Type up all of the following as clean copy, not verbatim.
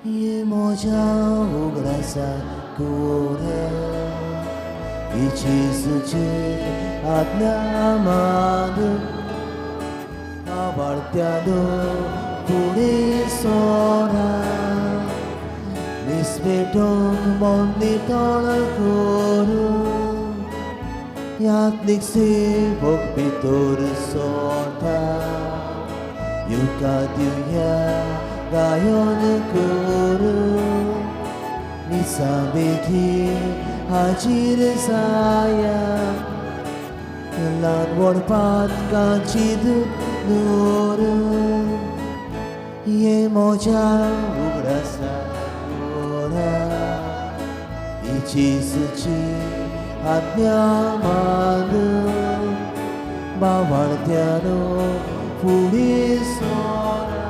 ये म्हज्या उगडासाक उरे जेजूची आज्ञा मानून आवडत्यानो फुडें सोरा निस्पेटूंक मन नितळ करून यात्नीक सेवक भितर सोडटा युका दिवया गायन करून मिसा बेठी हाजीर जाया ल्हान व्हड पातकांची दवरून ये म्हज्या उगडासाक उरा जेजूची आज्ञा मानून बावळत्यानो फुडें सोरा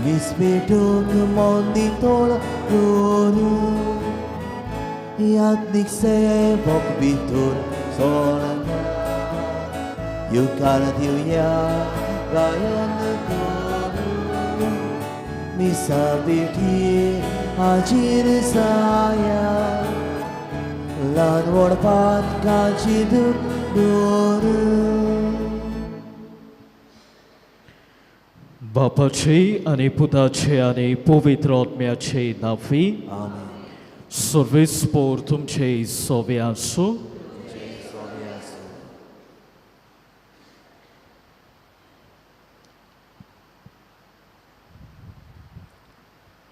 निस्पेटूंक मन नितळ करून यात्नीक सेवक भितर सोडना येवकार दिवया गायन करून मिसा बेठी हाजीर जाया ल्हान व्हड पातकांची दवरून. बापाचे आनी पुताचे आनी पवित्र आत्म्याचे नांवी. आमेन. सर्वेस्पोर तुमचे सोवे आसूं.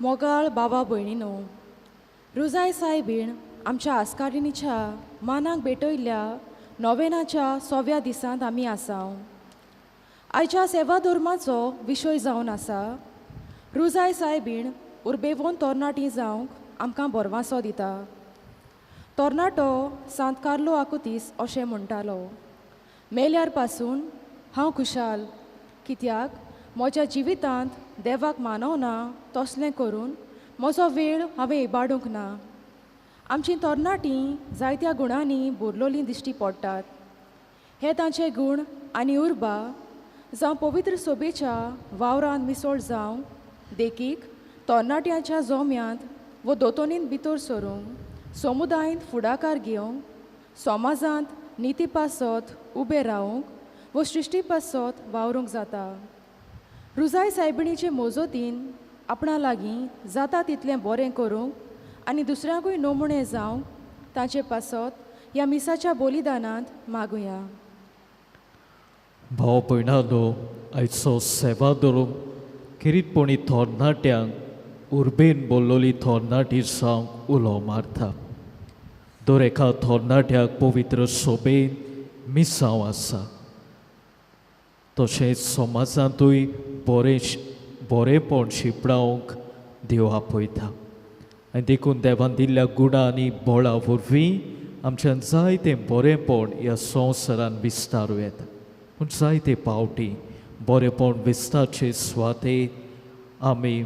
मोगाळ बाबा भयणीनो, रुजाय सायबीण आमच्या आस्कारिणीच्या मानाक भेटयल्ल्या नोवेनाच्या सव्या दिसांत आमी आसाव. आयच्या सेवा धर्माचो विशय जावन आसा रुजाय सायबीण उर्बेवोन तरणाटी जावंक आमकां बरवासो दिता. तरणाटो सांत कार्लो आकुतीस अशें म्हणटालो, मेल्यार पासून हांव खुशाल, कित्याक म्हज्या जिवितांत देवाक मानवना तसलें करून म्हजो वेळ हांवें इबाडूंक ना. आमची तरणाटीं जायत्या गुणांनी भरलोलीं दिश्टी पडटात. हे तांचे गूण आनी उर्बा जावं पवित्र सोबेच्या वावरान मिसळ जावं, देखीक तरणाट्यांच्या जोम्यांत वो दोतोनींत भितर सरूंक, समुदायेंत फुडाकार घेवंक, समाजांत निती पासत उबें रावंक वो सृश्टी पासत वावरूंक जाता. रुजाय सायबिणीचे मोजोतीन आपणा लागीं जाता तितलें बरें करूंक आनी दुसऱ्यांकूय नमुणे जावंक तांचे पासत ह्या मिसाच्या बलिदानांत मागुया. भाव भयणांनो, आयचो सेवा धरून किरीटपणी तरणाट्यांक उर्बेन बोल्लोली तरणाटी जावंक उलो मारता. दर एका तरणाट्याक पवित्र सोबेन मिसांव आसा, तशेंच समाजांतूय बरें बरेंपण शिंपडावंक देव आपयता. आनी देखून देवान दिल्ल्या गुणां आनी बळा वरवीं आमच्यान जायतें बरेंपण ह्या संवसारान विस्तारूं येता. पूण जायते पावटी बरेंपण विस्तारचे सुवातेर आमी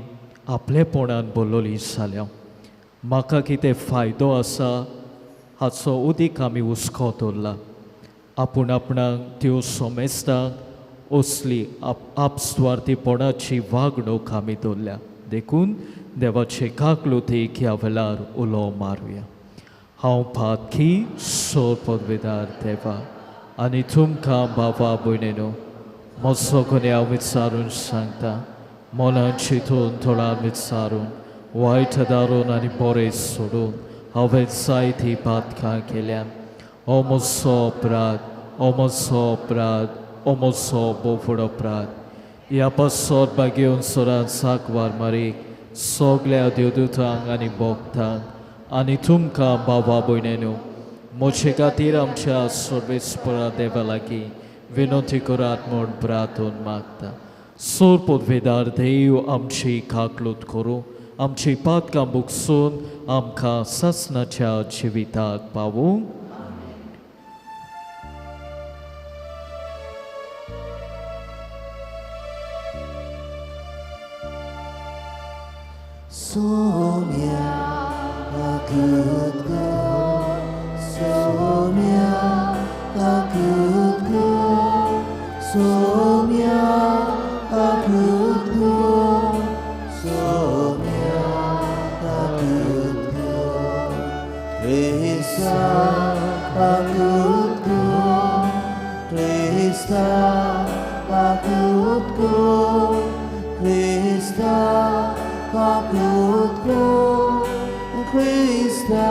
आपलेपणान बोल्लोली जाल्या. म्हाका कितें फायदो आसा हाचो उदीक आमी हुस्को दवरला. आपूण आपणाक त्यो सोमेस्तांक असली आपस्वार्थीपणाची वागणूक आमी दवरल्या. देखून देवाचे काकलुतीक ह्या वेळार उलो मारुया. हांव पातकी सोर पदवेदार देवा आनी तुमकां बाबा भयणीनो म्हजो गुन्यांव विचारून सांगता, मनान चिंतून थोडान विचारून वायट दारून आनी बरें सोडून हांवें जायतीं पातकां केल्या. ओ म्हजो अपराध, ओ म्हजो अपराध, ओ म्हजो बोफड अपराध. ह्या पासत बागेवन सरान साकवार मारीक सगल्या देवदूतांक आनी भक्तांक आनी तुमकां बाबा भयणीनो म्हजे खातीर आमच्या सर्वेस्परा देवा लागीं विनंती करात म्हूण प्रार्थून मागता. सोर पदवेदार देव आमची काकलूत करूं, आमची पातकां बुकसून आमकां सासणाच्या जिविताक पावूं. Sonia kakutku, Sonia kakutku, Sonia kakutku, Sonia. Krista kakutku, Krista kakutku, Krista kakutku, Krista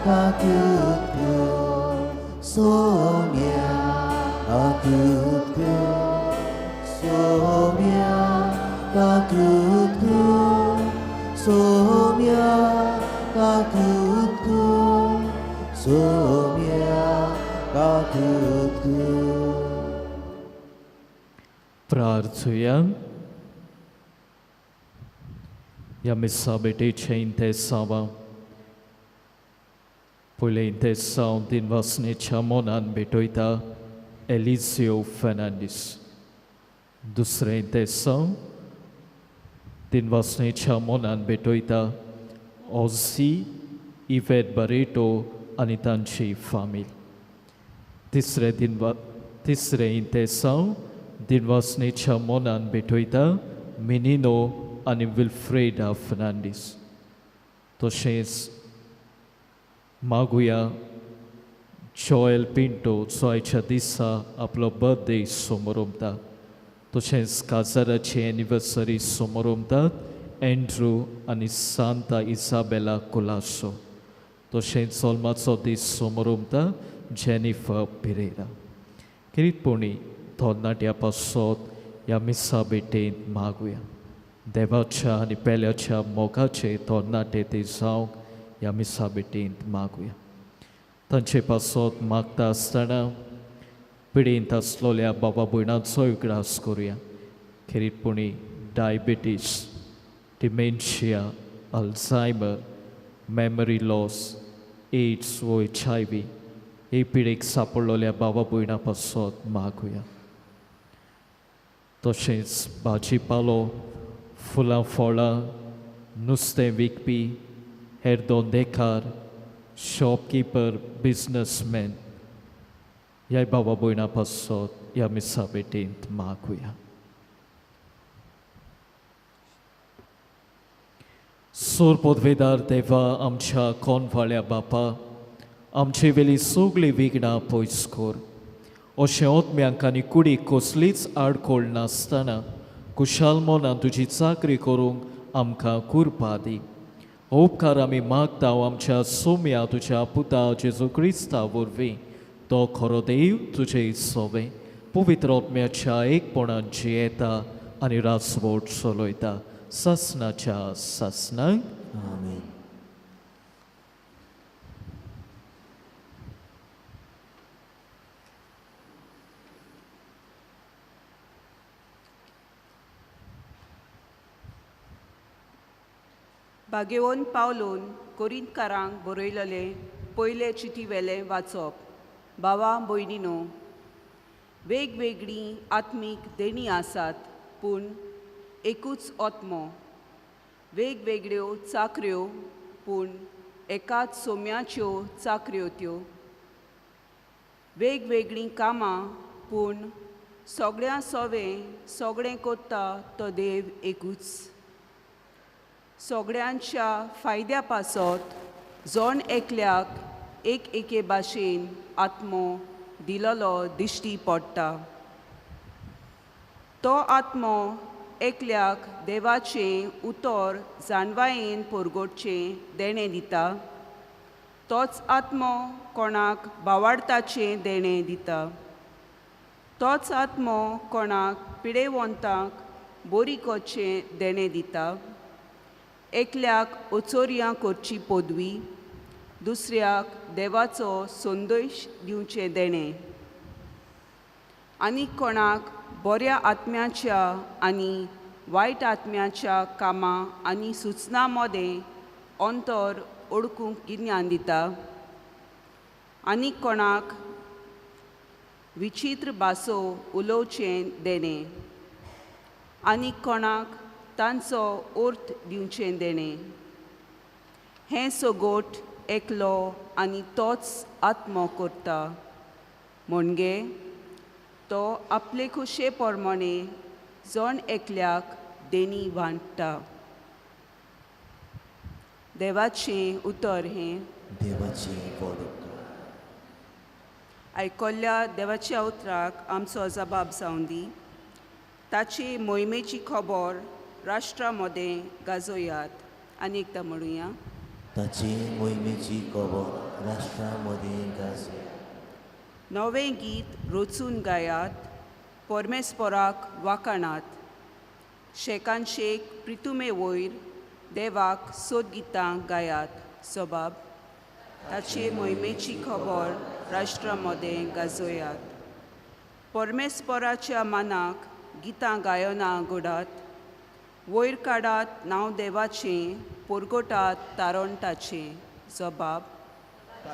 kakutku, Somya kakutku, Somya kakutku, Somya kakutku, Somya kakutku. प्रार्थुया. ह्या मिसा भेटेचें इंतेसांवां पयलें इंतेसांव दिनवासनेच्या मनान भेटयता एलिजियो फेर्नांडीस. दुसरें इंतेसांव दिनवासनेच्या मनान भेटयता ओझी इवेट बरेटो आनी तांची फामील. तिसरें इंतेसांव दिनवासनेच्या मनान भेटयता मिनिनो आनी विल्फ्रेडा फेर्नांडीस. तशेंच मागुया जॉयल पिंटो जो आयच्या दिसा आपलो बर्थडे समोरमता. तशेंच काजाराची एनिवर्सरी समोरमतात एंड्रू आनी सांता इसाबेला कुलासो. तशेंच जल्माचो दीस समोरमता जेनिफर पिरेरा. किरीटपणी तरणाट्या पासत ह्या मिसा भेटेंत मागुया. देवाच्या आनी पेल्याच्या मोगाचे तरणाटे ते जावंक ह्या मिसा भेटेंत मागुया. तांचे पासत मागता आसतना पिडेंत आसलेल्या बाबा भयणांचो उगडास करुया. खेरीतपणी diabetes, dementia, Alzheimer, memory loss, AIDS वो HIV हे पिडेक सापडलेल्या बाबा भयणां पासत मागुया. तशेंच भाजी पालो, फुलां फळां, नुस्तें विकपी, हेर धंदेकार, शॉपकिपर, बिजनसमॅन ह्या बाबा भयणां पासत ह्या मिसा भेटेंत मागुया. सोर पदवेदार देवा, आमच्या कोनवाळ्या बापा, आमचे वेली सगळीं विघ्नां पयस कर. अशें ओतम्यांक आनी कुडीक कसलीच आडखळ नासतना कुशाल मनान तुजी चाकरी करूंक आमकां कुरपा दी. उपकार आमी मागता आमच्या सोम्या तुज्या पुता जेजू क्रिस्ता वरवीं, तो खरो देव तुजे सोवे पवित्र आत्म्याच्या एकपणान जियेता आनी राजवट चलयता सासनाच्या सासनाक. आमेन. भाग्यवंत पावलून कोरिंतकारांक बरयलेले पयले चिटी वेलें वाचप. भावा भयणीनो, वेगवेगळीं आत्मीक देणीं आसात पूण एकूच आत्मो, वेगवेगळ्यो चाकऱ्यो पूण एकाच सोम्याच्यो चाकऱ्यो त्यो, वेगवेगळीं कामां पूण सगळ्यां सोवें सगळें कोत्ता तो देव एकूच. सगळ्यांच्या फायद्या पासत जण एकल्याक एक एके भाशेन आत्मो दिलेलो दिश्टी पडटा. तो आत्मो एकल्याक देवाचें उतर जाणवायेन परगटचें देणें दिता, तोच आत्मो कोणाक बावाडताचें देणें दिता, तोच आत्मो कोणाक पिडेवंतांक बोरी करचें देणें दिता, एकल्याक ओचोरयां करची पदवी, दुसऱ्याक देवाचो संदेश दिवचें देणें, आनी कोणाक बऱ्या आत्म्याच्या आनी वायट आत्म्याच्या कामां आनी सुचना मदें अंतर ओळखूंक गिन्यान दिता, आनी कोणाक विचित्र भासो उलोवचें देणें, आनी कोणाक तांचो अर्थ दिवचें देणें. हें सगोट एकलो आनी तोच आत्मो करता, म्हणजे तो आपले खुशे प्रमाणे जण एकल्याक देणी वांट्टा. देवाचें उतर हें. देवाचे व्हड उपकार. आयकल्ल्या देवाच्या उतराक आमचो जबाब जावन दी. ताची मोहिमेची खबर राष्ट्रा मदें गाजोयात. आनी एकदां म्हणुया, ताची मोहिमेची खबर राष्ट्रा मदें गाजोया. नवें गीत रचून गायात, परमेस्पराक वाखाणात. शेकान शेक प्रितुमे वयर देवाक सोदगितां गायात. जबाब, ताचे मोहिमेची खबर राष्ट्रा मदें गाजोयात. परमेस्पराच्या मानाक गितां गायनां घडात. वयर काडात नांव देवाचें, परगटात तारणटाचें. जबाब,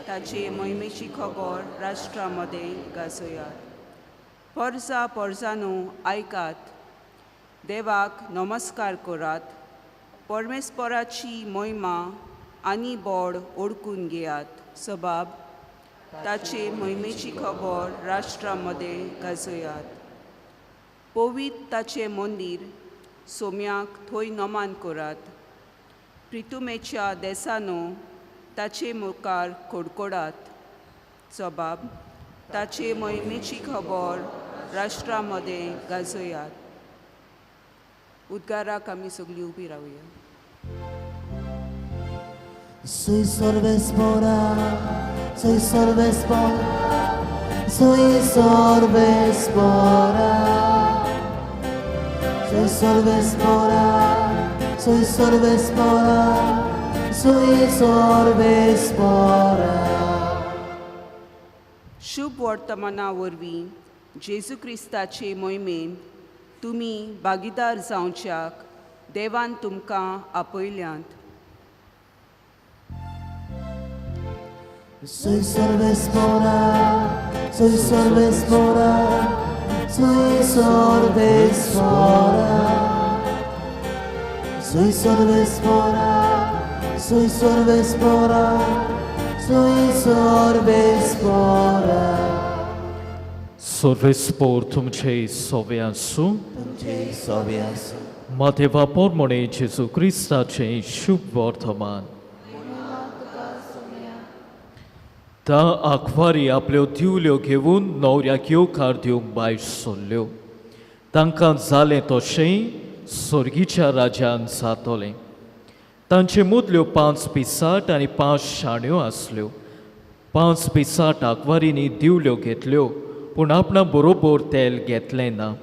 ताचे मोहिमेची खबर राष्ट्रा मदें गाजोयात. परजा परजानू आयकात, देवाक नमस्कार करात. परमेस्पराची मोहिमा आनी बोड ओडकून घेयात. जबाब, ताचे मोहिमेची खबर राष्ट्रा मदें गाजोयात. पवित्र ताचें मंदीर सोम्याक थंय नमान करात. प्रितुमेच्या देसानो ताचे मुखार कडकडात. जबाब, ताचे मोहिमेची खबर राष्ट्रा मदें गाजोयात. उद्गाराक आमी सगळीं उबी रावया. Soy sorvespora, soy sorvespora, soy sorvespora, soy sorvespora, soy sorvespora, soy sorvespora. शुभ वर्तमाना वरवीं जेजू क्रिस्ताचे मोहिमेन तुमी भागीदार जावच्याक देवान तुमकां आपयल्यांत. Soy sorvespora, soy sorvespora, soy sorvespora, soy sorvespora, soy sorvespora, soy sorvespora. सर्वेस्पोर तुमचे सोवे आसूं. तुमचे सोवे आसूं. मातेवा पोरमणे जेजू क्रिस्ताचें शुभ वर्तमान. ता आंकवारी आपल्यो दिवल्यो घेवन न्हवऱ्याक येवकार दिवंक भायर सरल्यो. तांकां जालें तशें सोर्गीच्या राज्यान जातलें. तांचे मदल्यो 5 पिसाट आनी 5 शाण्यो आसल्यो. 5 पिसाट आंकवारींनी दिवल्यो घेतल्यो, पूण आपणा बरोबर तेल घेतलें ना.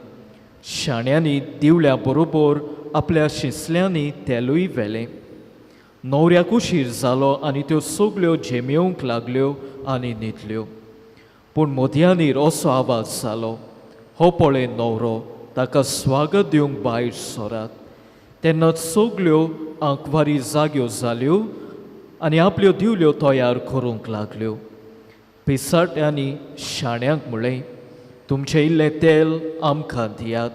शाण्यांनी दिवल्या बरोबर आपल्या शिंसल्यांनी तेलूय व्हेलें. न्हवऱ्याक उशीर जालो आनी त्यो सगल्यो झेमेवंक लागल्यो आनी न्हिदल्यो. पूण मदयांनीर असो आवाज जालो, हो पळय न्हवरो, ताका स्वागत दिवंक भायर सरात. तेन्ना सगल्यो आंकवारी जाग्यो जाल्यो आनी आपल्यो दिवल्यो तयार करूंक लागल्यो. पिसाट्यांनी शाण्यांक म्हळें, तुमचें इल्लें तेल आमकां दियात,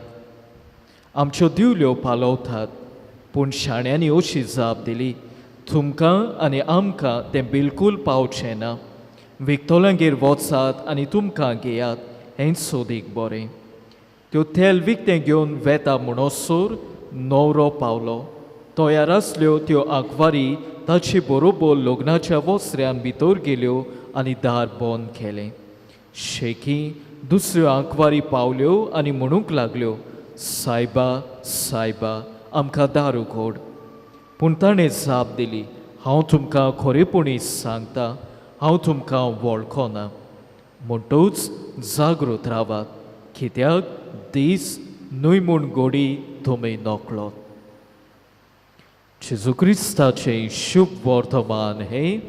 आमच्यो दिवल्यो पालवतात. पूण शाण्यांनी अशी जाप दिली, तुमकां आनी आमकां तें बिलकूल पावचें ना. विकतल्यांगेर वचात आनी तुमकां घेयात, हेंच सोदीक बरें. त्यो तेल विकतें घेवन वेता म्हणसर न्हवरो पावलो. तयार आसल्यो त्यो आंकवारी ताचे बरोबर लग्नाच्या वसऱ्यान भितर गेल्यो आनी दार बंद केलें. शेकी दुसऱ्यो आंकवारी पावल्यो आनी म्हणूंक लागल्यो, सायबा सायबा आमकां दार उगड. पूण ताणें जाप दिली, हांव तुमकां खरेपणी सांगता, हांव तुमकां वळखना. म्हणटूच जागृत रावात, कित्याक दीस न्हय म्हूण गोडी तुमी नकळत. जेजू क्रिस्ताचें शुभ वर्तमान हें.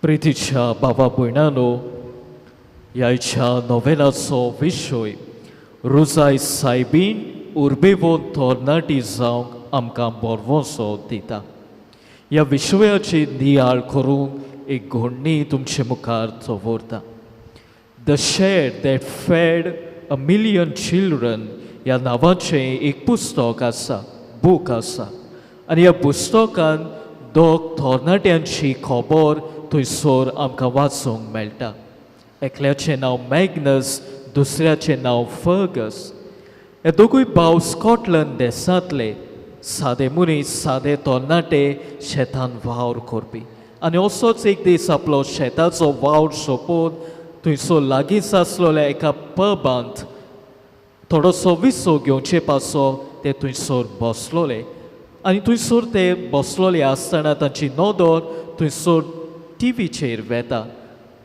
प्रितीच्या बाबा भयणानो, ह्या नोवेलाचो विशय रोजाय सायबीन उर्बेवंत तरणाटी जावंक आमकां बरवसो दिता. ह्या विशयाची नियाळ करूंक एक घडणी तुमचे मुखार दवरता. The shed that fed a million children ह्या नांवाचें एक पुस्तक आसा, बूक आसा. आनी ह्या पुस्तकान दोग तरणाट्यांची खबर थंयसर आमकां वाचूंक मेळटा. एकल्याचें नांव मॅग्नस, दुसऱ्याचें नांव फर्गस. हे दोगूय भाव स्कॉटलंड देशांतले. सादे मनीस, सादे तरणाटे शेतान वावर करपी. आनी असोच एक दीस आपलो शेताचो वावर सोंपोवन थंयसर लागींच आसलेल्या एका पबांत थोडोसो विसो घेवचे पासो ते थंयसर बसलोले. आनी थंयसर ते बसलोले आसतना तांची नदर थंयसर टिवीचेर वेता.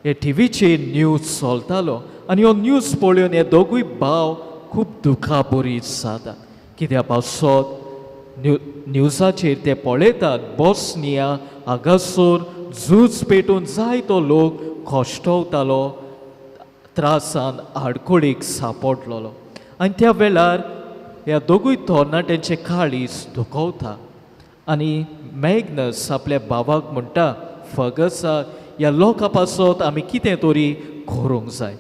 हे टिवीचेर न्यूज चलतालो आनी हो न्यूज पळोवन हे दोगूय भाव खूब दुखाबरीत जातात. कित्या पासत न्यूजाचेर ते पळयतात बोस्निया हांगासर झूज पेटून जायतो लोक कश्टवतालो, त्रासान आडखळीक सापडलेलो. आनी त्या वेळार ह्या दोगूय तरणाट्यांचें काळीज दुखवता. आनी मॅग्नस आपल्या भावाक म्हणटा, फगसा, ह्या लोकां पासत आमी कितें तरी करूंक जाय.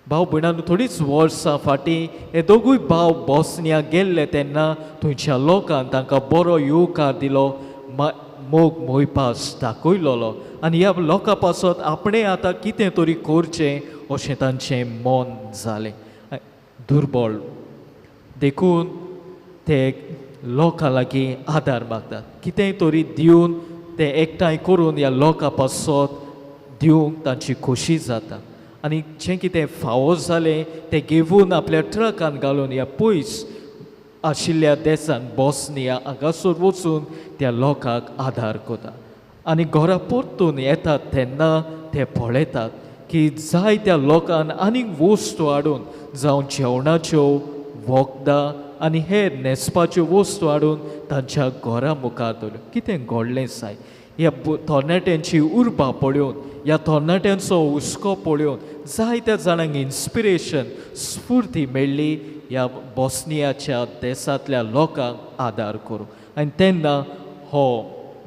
भाव भयणांनो, थोडीच वर्सां फाटीं हे दोगूय भाव बोस्निया गेल्ले तेन्ना थंयच्या लोकान तांकां बरो येवकार दिलो, मोग मोयपास दाखयलोलो. आनी ह्या लोकां पासत आपणें आतां कितें तरी करचें अशें तांचें मन जालें. दुर्बळ देखून ते लोकां लागीं आदार मागतात, कितेंय तरी दिवन ते एकठांय करून ह्या लोकां पासत दिवंक तांची खोशी जाता. आनी जें कितें फावो जालें तें घेवन आपल्या ट्रकान घालून ह्या पयस आशिल्ल्या देसान बोस्निया हांगासर वचून त्या लोकांक आदार करता. आनी घरा परतून येतात तेन्ना ते पळयतात की जायत्या लोकांक आनीक वस्तू हाडून, जावं जेवणाच्यो, वखदां आनी हेर न्हेसपाच्यो वस्तू हाडून तांच्या घरा मुखार दवरल्यो. कितें घडलें साय, ह्या तरणाट्यांची उर्बा पळोवन, ह्या तरणाट्यांचो हुस्को पळोवन जायत्या जाणांक इन्स्पिरेशन, स्फूर्ती मेळ्ळी ह्या बोस्नियाच्या देशांतल्या लोकांक आदार करूंक. आनी तेन्ना हो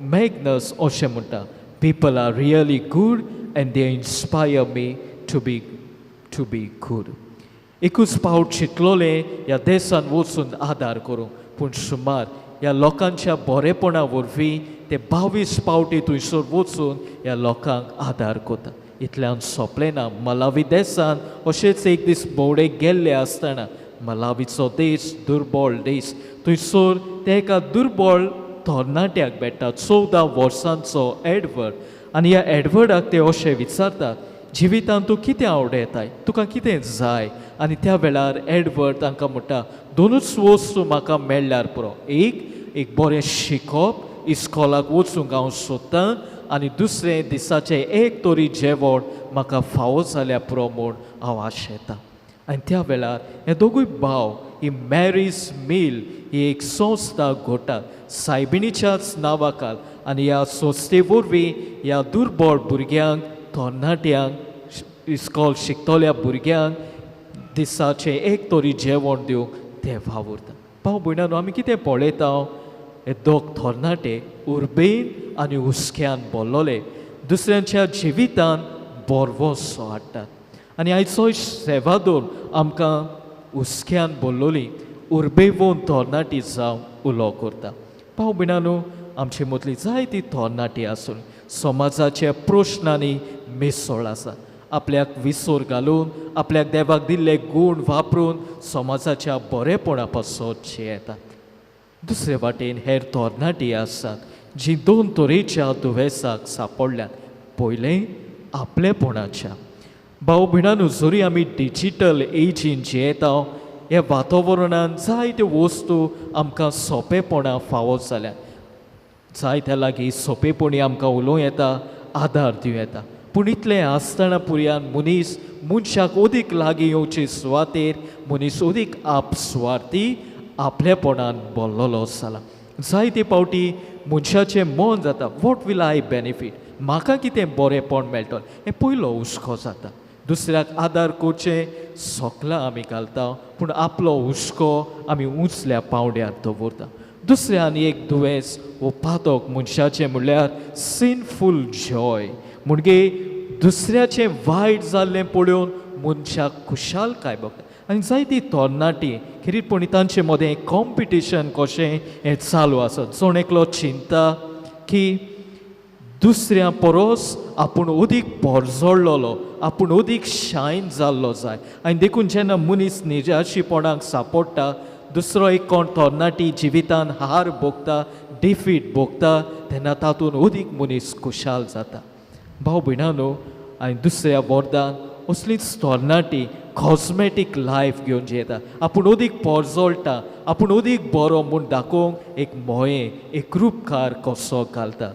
मॅग्नस अशें म्हणटा, people are really good and they inspire me to be good. एकूच पावट चिंतलोलें ह्या देशान वचून आदार करूंक, पूण सुमार ह्या लोकांच्या बरेपणा वरवीं ते 22 पावटी थंयसर वचून ह्या लोकांक आदार करता. इतल्यान सोंपलें ना. मलावी देशान अशेंच एक दीस भोंवडेक गेल्ले आसतना, मलावीचो देश दुर्बळ देश, थंयसर ते एका दुर्बळ तरणाट्याक भेट्टा, 14 वर्सांचो एडवर्ड. आनी ह्या एडवर्डाक ते अशें विचारतात, जिवितांत तूं कितें आवडयताय, तुका कितें जाय? आनी त्या वेळार एडवर्ड तांकां म्हणटा, दोनूच वस्तू म्हाका मेळ्ळ्यार पुरो, एक बरें शिकप, इस्कॉलाक वचूंक हांव सोदतां, आनी दुसरें दिसाचें एक तरी जेवण म्हाका फावो जाल्यार पुरो म्हूण हांव आशेतां. आनी त्या वेळार हे दोगूय भाव ही मॅरीज मील ही एक संस्था घडटात सायबिणीच्याच नांवाखाल. आनी ह्या संस्थे वरवीं ह्या दुर्बळ भुरग्यांक, तरणाट्यांक, इस्कॉल शिकतल्या भुरग्यांक दिसाचें एक तरी जेवण दिवंक ते वावुरता. भाव भयणांनो, आमी कितें पळयता, हे दोग तरणाटे उर्बेन आनी हुस्क्यान भरलोले दुसऱ्यांच्या जिवितान बरवसो हाडटात. आनी आयचो सेवादोर आमकां हुस्क्यान भरलोली उर्बेवून तरणाटी जावन उलो करता. भाव भयणांनो, आमचे मदली जायती तरणाटी आसून समाजाच्या प्रश्नांनी मिसळ आसा. आपल्याक विसर घालून, आपल्याक देवाक दिल्ले गूण वापरून समाजाच्या बरेपणा पासत जियेतात. दुसरे वाटेन हेर तरणाटी आसात जी दोन तरेच्या दुयेंसाक सापडल्यात. पयलें आपलेपणाच्या. भाव भयणांनो, जरी आमी डिजिटल एजीन जियेता, ह्या वातावरणान जायत्यो वस्तू आमकां सोंपेपणां फावो जाल्यात. जायत्या लागीं सोंपेपणी आमकां उलोवं येता, आदार दिवं येता. पूण इतलें आसतना पुरयान मनीस मनशाक अदीक लागीं येवचे सुवातेर मनीस अदीक आपसुवार्थी, आपलेपणान भरलेलो जाला. जायते पावटी मनशाचें मन जाता, what will I benefit, म्हाका कितें बरेंपण मेळटलें, हें पयलो हुस्को जाता. दुसऱ्याक आदार करचें सोकलां आमी घालता, पूण आपलो हुस्को आमी उंचल्या पांवड्यार दवरता. दुसरें आनी एक दुयेंस वो पातक मनशाचें म्हणल्यार सिनफूल जॉय, म्हणजे दुसऱ्याचें वायट जाल्लें पळोवन मनशाक खुशालकाय भोगता. आनी जायती तरणाटी खेरीतपणी तांचे मदें कॉम्पिटिशन कशें हें चालू आसा. जण एकलो चिंता की दुसऱ्या परस आपूण अदीक पोरजोडलेलो, आपूण अदीक शायन जाल्लो जाय. आनी देखून जेन्ना मनीस निजाशीपणाक सापडटा दुसरो एक कोण तरणाटी जिवितान हार भोगता, डिफीट भोगता तेन्ना तातूंत अदीक मनीस खुशाल जाता. भाव भयणांनो, आनी दुसऱ्या बोर्दान असलीच तरणाटी कॉस्मेटीक लायफ घेवन जियेता. आपूण अदीक पोरजोळटा, आपूण अदीक बरो म्हूण दाखोवंक एक मोये, एक रुपकार कसो घालतात.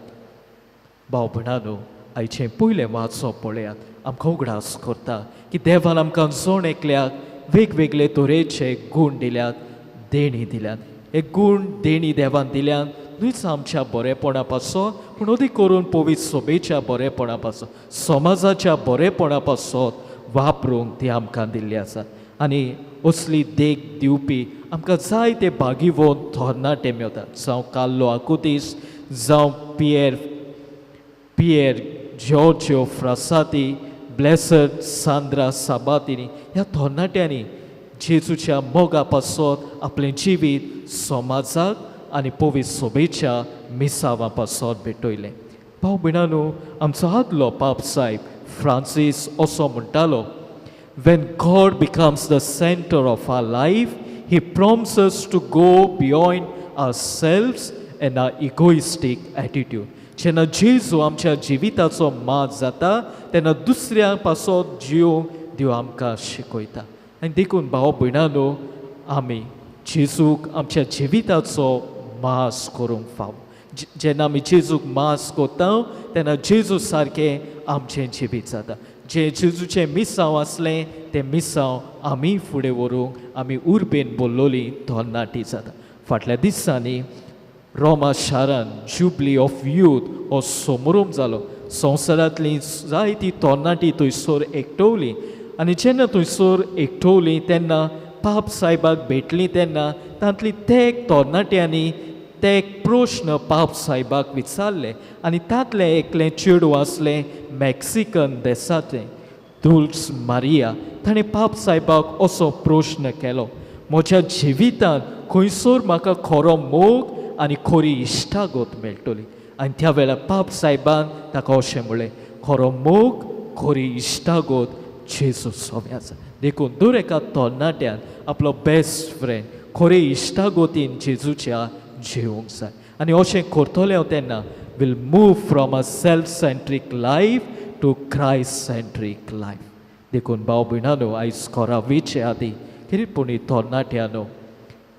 भाव भयणांनो, आयचें पयलें वाचप पळयात, आमकां उगडास करता की देवान आमकां जण एकल्याक वेगवेगळे तरेचे गूण दिल्यात, देणी दिल्यात. हे गूण देणी देवान दिल्यान न्हूच आमच्या बरेपणा पासत, पूण अदीक करून पवित्र सभेच्या बरेपणा पासत, समाजाच्या बरेपणा पासत वापरूंक ती आमकां दिल्ली आसा. आनी असली देख दिवपी आमकां जायते भागीवंत तरणाटे मेळटात, जावं कार्लो आकुतीस, जावं Pier Giorgio Frassati, blessed Sandra Sabatini. ह्या तरणाट्यांनी जेजूच्या मोगा पासत आपलें जिवीत समाजाक आनी पवित्र सभेच्या मिसांवा पासत भेटयलें. भाव भयणांनो, आमचो आदलो पाप साहेब फ्रांसीस असो म्हणटालो, When God becomes the center of our life, He prompts us to go beyond ourselves and our egoistic attitude. जेन्ना जेजू आमच्या जिविताचो माज जाता तेन्ना दुसऱ्या पासत जिवंक देव आमकां शिकयता. आनी देखून भाव भयणांनो, आमी जेजूक आमच्या जिविताचो मास करूंक फावो. जेन्ना आमी जेजूक मास करता तेन्ना जेजू सारकें आमचें जिवीत जाता. जें जेजूचें मिसांव आसलें तें मिसांव आमी फुडें व्हरूंक आमी उर्बेन बोल्लोली तरणाटी जाता. फाटल्या दिसांनी रोमा शारान जुबली ऑफ यूथ हो समारंभ जालो. संवसारांतली जायती तरणाटी थंयसर एकटवली आनी जेन्ना थंयसर एकटवली तेन्ना पाप सायबाक भेटली तेन्ना तांतली ते तरणाट्यांनी ते एक प्रश्न पाप सायबाक विचारले आनी तांतलें एकलें चेडूं आसलें मॅक्सिकन देसाचें, दुल्स मारिया. ताणें पाप सायबाक असो प्रश्न केलो, म्हज्या जिवितांत खंयसर म्हाका खरो मोग आनी खरी इश्टागत मेळटली? आनी त्या वेळार पाप सायबान ताका अशें म्हणलें, खरो मोग खरी इश्टागत जेजू सोबे आसा. देखून दर एका तरणाट्यान आपलो बेस्ट फ्रेंड खरे इश्टागतीन जेजूच्या जिवंक जाय. आनी अशें करतलें हांव तेन्ना will move from a self centric life to Christ centric life. देखून भाव भयणांनो, आयज घरा वयचे आदीं कितें पूण तरणाट्यांनो,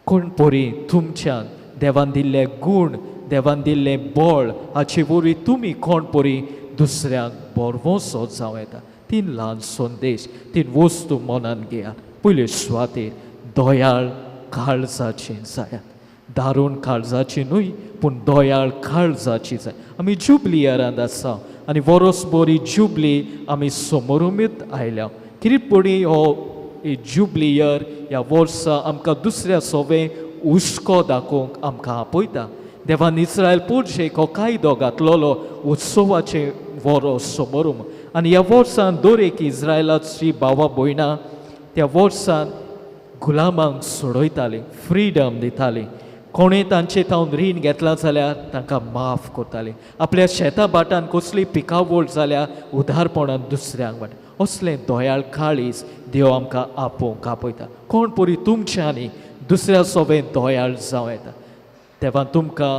कोण परी तुमच्यान देवान दिल्ले गूण, देवान दिल्लें बळ हाचे वरवीं तुमी कोण परी दुसऱ्यांक बरवसो जावं येता. तीन ल्हान संदेश, तीन वस्तू मनान घेयात. पयले सुवातेर दयाळ काळजाची जायात, दारून काळजाची न्हय पूण दयाळ काळजाची जाय. आमी जुबली इयरांत आसा आनी वरोस बरी जुबली आमी समोरुमीत आयल्या. कितें पडी हो जुबली इयर ह्या वर्सा आमकां दुसऱ्या सोवे हुस्को दाखोवंक आमकां आपयता. देवान इस्रायल पुरशेक हो कायदो घातलेलो उत्सवाचें वरोस समोरूम आनी ह्या वर्सान दर एक इस्रायलाची भावा भयणां त्या वर्सान गुलामांक सोडयतालीं, फ्रिडम दितालीं. कोणें तांचे तावन रीण घेतलां जाल्यार तांकां माफ करतालीं. आपल्या शेता भाटान कसली पिकावळ जाल्यार उदारपणान दुसऱ्यांक वांट. असलें दयाळ काळीज देव आमकां आपोवंक आपयता. कोण परी तुमच्यांनी दुसऱ्या सोबें दयाळ जावं येता. देवान तुमकां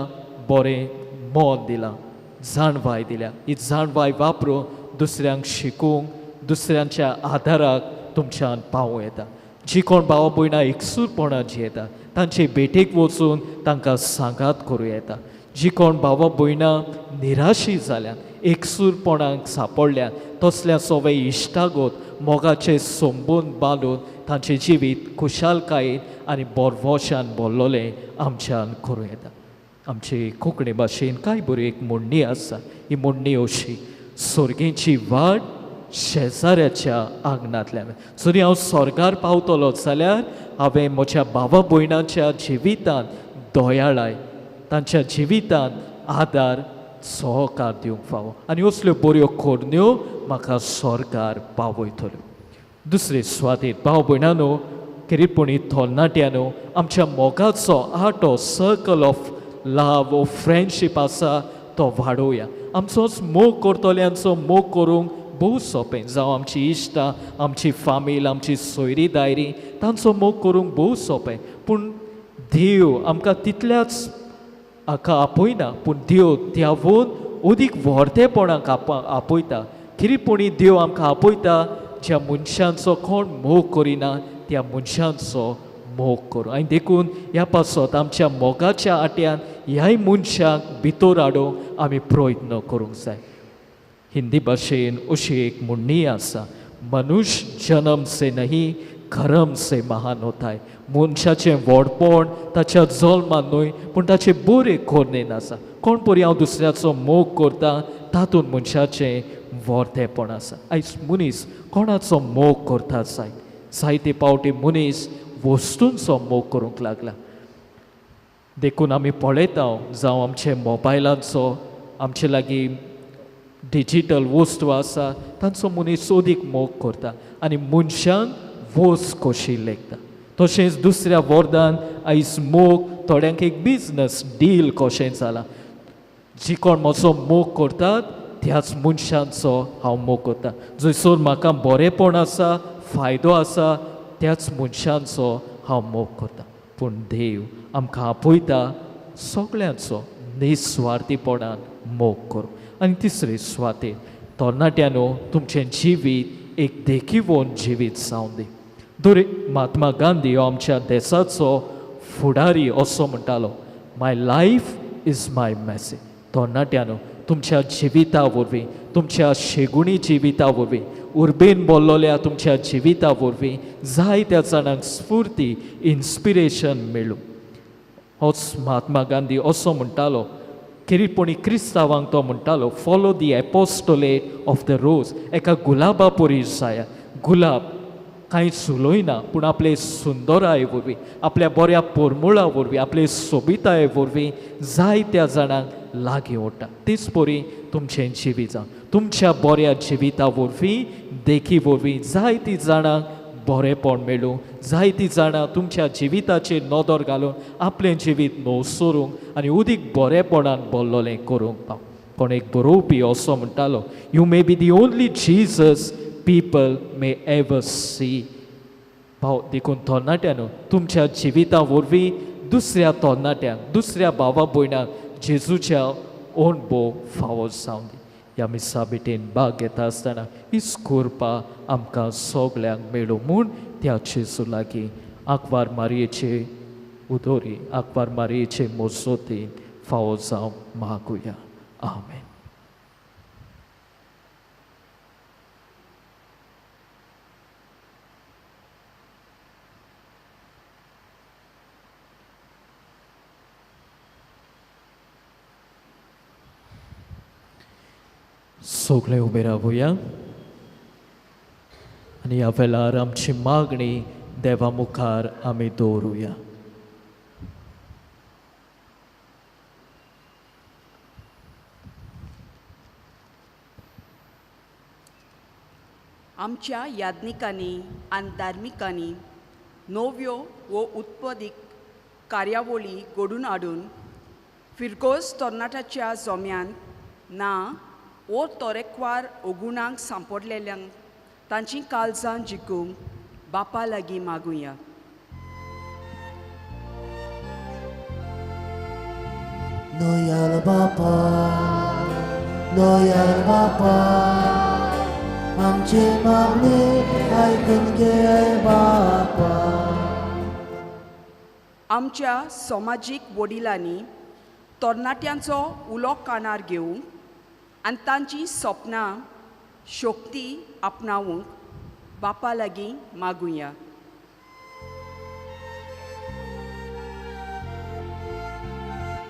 बरें मन दिलां, जाणवाय दिल्या. ही जाणवाय वापरून दुसऱ्यांक शिकूंक, दुसऱ्यांच्या आदाराक तुमच्यान पावूं येता. जी कोण भावा भयणां एकसूरपणां जियेता तांचे भेटेक वचून तांकां सांगात करूं येता. जी कोण भावा भयणां निराशी जाल्यात, एकसूरपणाक सांपडल्यात, तसल्या सोवे इश्टागत मोगाचे संबंद बांदून तांचें जिवीत खुशालकायेन आनी बोरवोशान भरलोलें आमच्यान करूं येता. आमचे कोंकणी भाशेन कांय बरी एक म्हणणी आसा. ही म्हणणी अशी, सोर्गेची वाट शेजाऱ्याच्या आंगणांतल्यान. जरी हांव स्वर्गार पावतलो जाल्यार हांवें म्हज्या भावा भयणांच्या जिवितांत दयाळाय, तांच्या जिवितांत आदार सहकार दिवंक फावो आनी असल्यो बऱ्यो करण्यो म्हाका स्वर्गार पावयतल्यो. दुसरे सुवातेर भाव भयणांनो, खेरीतपणी तरणाट्यांनो, आमच्या मोगाचो आटो, सर्कल ऑफ लव ओ फ्रेंडशीप आसा तो वाडोवया. आमचोच मोग करतल्यांचो मोग करूंक भोव सोंपें, जावं आमची इश्टां, आमची फामील, आमची सोयरी दायरी, तांचो मोग करूंक भोव सोंपें. पूण देव आमकां तितल्याच हाका आपयना, पूण देव त्यावून अदीक व्हरतेपणाक आपयता. कितेंपणी देव आमकां आपयता ज्या मनशांचो कोण मोग करिना त्या मनशांचो मोग करूं. आनी देखून ह्या पासत आमच्या मोगाच्या आट्यान ह्याय मनशाक भितर हाडूंक आमी प्रयत्न करूंक जाय. हिंदी भाशेन अशी एक म्हणणी आसा, मनुष्य जन्म से नहीं करम से महान होता है. मनशाचें व्हडपण ताच्या जल्मान न्हय पूण ताचे बरे कोरणेन आसा. कोण परी हांव दुसऱ्याचो मोग करता तातूंत मनशाचें व्हरतेपण आसा. आयज मनीस कोणाचो मोग करता जायत, जायते पावटी मनीस वस्तूंचो मोग करूंक लागला. देखून आमी पळयता जावं आमचे मोबायलांचो, आमचे लागीं डिजीटल वस्तू आसा तांचो मनीस अदीक मोग करता आनी मनशान वस्त कशी लेखता. तशेंच दुसऱ्या वरदान आयज मोग थोड्यांक एक बिजनस डील कशें जालां. जी कोण म्हजो मोग करतात त्याच मनशांचो हांव मोग करता. जंयसर म्हाका बरेंपण आसा, फायदो आसा त्याच मनशांचो हांव मोग करता. पूण देव आमकां आपयता सगळ्यांचो निस्वार्थीपणान मोग करूं. आनी तिसरे सुवातेर तरणाट्यांनो तुमचें जिवीत एक देखीवन जिवीत जावं दी. दर महात्मा गांधी हो आमच्या देशाचो फुडारी असो म्हणटालो, my life is my message. तरणाट्यांनो तुमच्या जिविता वरवीं, तुमच्या शेगुणी जिविता वरवीं, उर्बेन बोल्लोल्या तुमच्या जिविता वरवीं जायत्या जाणांक स्फूर्ती, इन्स्पिरेशन मेळूं. होच महात्मा गांधी असो म्हणटालो, किरीपणी क्रिस्तांवांक तो म्हणटालो, follow the apostolate of the rose. एका गुलाबा परी जाया. गुलाब कांयच उलयना पूण आपले सुंदराये वरवीं, आपल्या बऱ्या पोरमुळा वरवीं, आपले सोबिताये वरवीं जायत्या जाणांक लागीं ओडटा. तेच परी तुमचें जिवीत जावं, तुमच्या बऱ्या जिविता वरवीं, देखी वरवीं जायतीं जाणांक बरेंपण मेळूं, जायतीं जाणां तुमच्या जिविताचेर नदर घालून आपलें जिवीत नवसरूंक आनी उदीक बरेंपणान बोल्लोलें करूंक पाव. कोण एक बरोवपी असो म्हणटालो, you may be the only Jesus people may ever see. भाव देखून तरणाट्यांनो तुमच्या जिविता वरवीं दुसऱ्या तरणाट्यांक, दुसऱ्या भावा भयणांक जेजूच्या अणभव फावो जावं दी. ह्या मिसा भेटेन भाग घेता आसतना हीच कृपा आमकां सगल्यांक मेळूं म्हूण त्या जेजू लागीं आंकवार मारयेचे उदोरी, आंकवार मारयेचे मोजोतीन फावो जावं मागुया. आमेन. सगळे उबे रावया आनी ह्या वेळार आमची मागणी देवा मुखार आमी दवरुया. आमच्या याज्ञिकांनी आनी धार्मिकांनी नव्यो वो उत्पादीक कार्यावळी घडून हाडून फिरगोज तरणाट्याच्या जोम्यान ना वो तरेकवार अगुणांक सांपडलेल्यांक तांची काळजां जिखूंक बापा लागीं मागुया. दयाळ बापा, दयाळ बापा, आमची मागणी आयकून घे बापा. आमच्या समाजीक वडिलांनी तरणाट्यांचो उलो कानार घेवंक आनी तांची सपनां शक्ती आपणावंक बापा लागीं मागुया.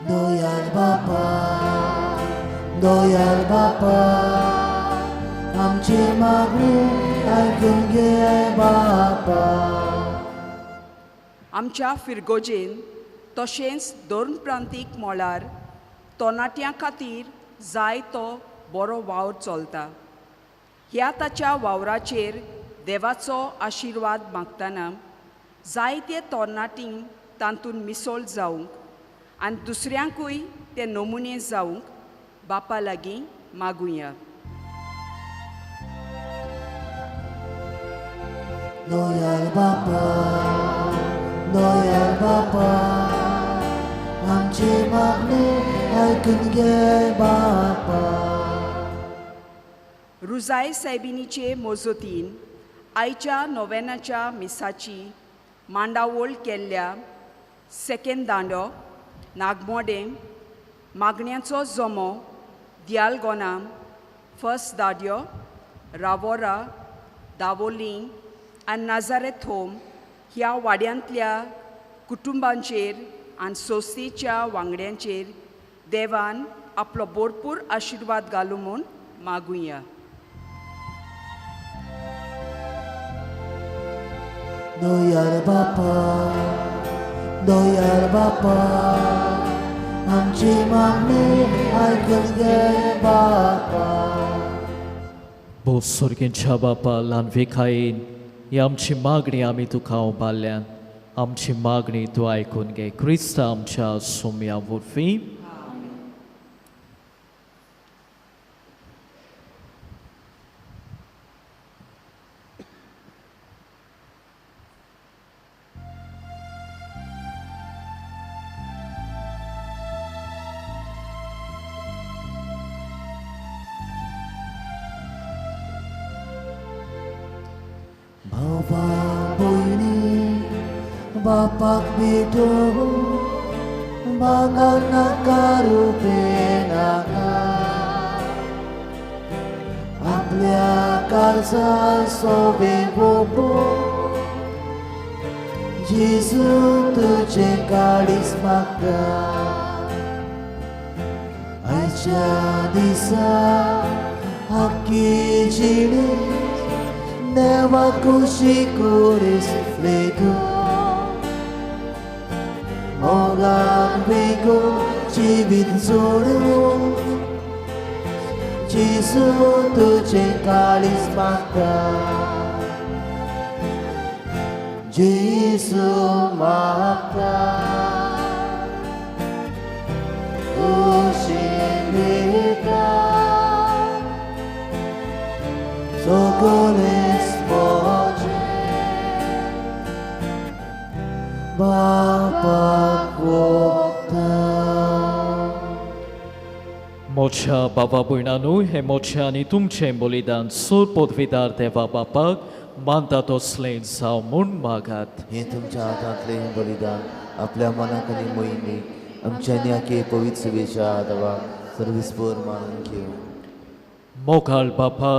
दयाळ बापा, दयाळ बापा, आमची मागणी आयकून घे बापा. आमच्या फिरगोजेन तशेंच दोन प्रांतीक मळार तरणाट्यां खातीर जाय तो बरो वावर चलता. ह्या ताच्या वावराचेर देवाचो आशिर्वाद मागतना जायते तरणाटीं तातूंत मिसळ जावंक आनी दुसऱ्यांकूय ते नमुने जावंक बापा लागीं मागुया. दयाळ बापा, दयाळ बापा, मागणें आयकून घे बापा. रुजाय सायबिणीचे मोजोतीन आयच्या नोवेनाच्या मिसाची मांडावळ केल्ल्या सेकेंद दांडो, नागमोडें, मागण्याचो जमो, दियालगोना, फर्स्ट दाड्यो, रावोरा, दावोलीं आनी नाजारेथ होम ह्या वाड्यांतल्या कुटुंबांचेर आनी संस्थेच्या वांगड्यांचेर देवान आपलो भरपूर आशिर्वाद घालूं म्हूण मागुया. दयाळ बापा, दयाळ बापा, आमची मागणी आयकून घे बापा. भोव सोर्गेंच्या बापा, ल्हान विखायेन ही आमची मागणी आमी तुका उबारल्यान, आमची मागणी तूं आयकून घे. क्रिस्ता आमच्या सोम्या वरवीं. भावा भयणी बापाक भेटो मागा नाका रुपे नाका, आपल्या काळजा सोबे बोबो जेजू तुजें काळीज मागता. आयच्या दिसा हक्की जिणे देवा खुशी कुरीस लेगो, मोगान बेगो जिवीत जोडूं जेजू तुजें काळीज मागता. जेजू मागता खुशी दिता सगळें बापाक वता. मोठ्या बाबा भयणानू, हें मोठ्या आनी तुमचें बलिदान सोर पदवीदार देवा बापाक मानता तसलें जावं म्हूण मागात. हें तुमच्या हातांतलें हें बलिदान आपल्या मनाक आनी मोहिनीक आमच्या आखे पवित्र सभेच्या देवाक सर्विसभर मानून घेवं. मोगाळ बापा,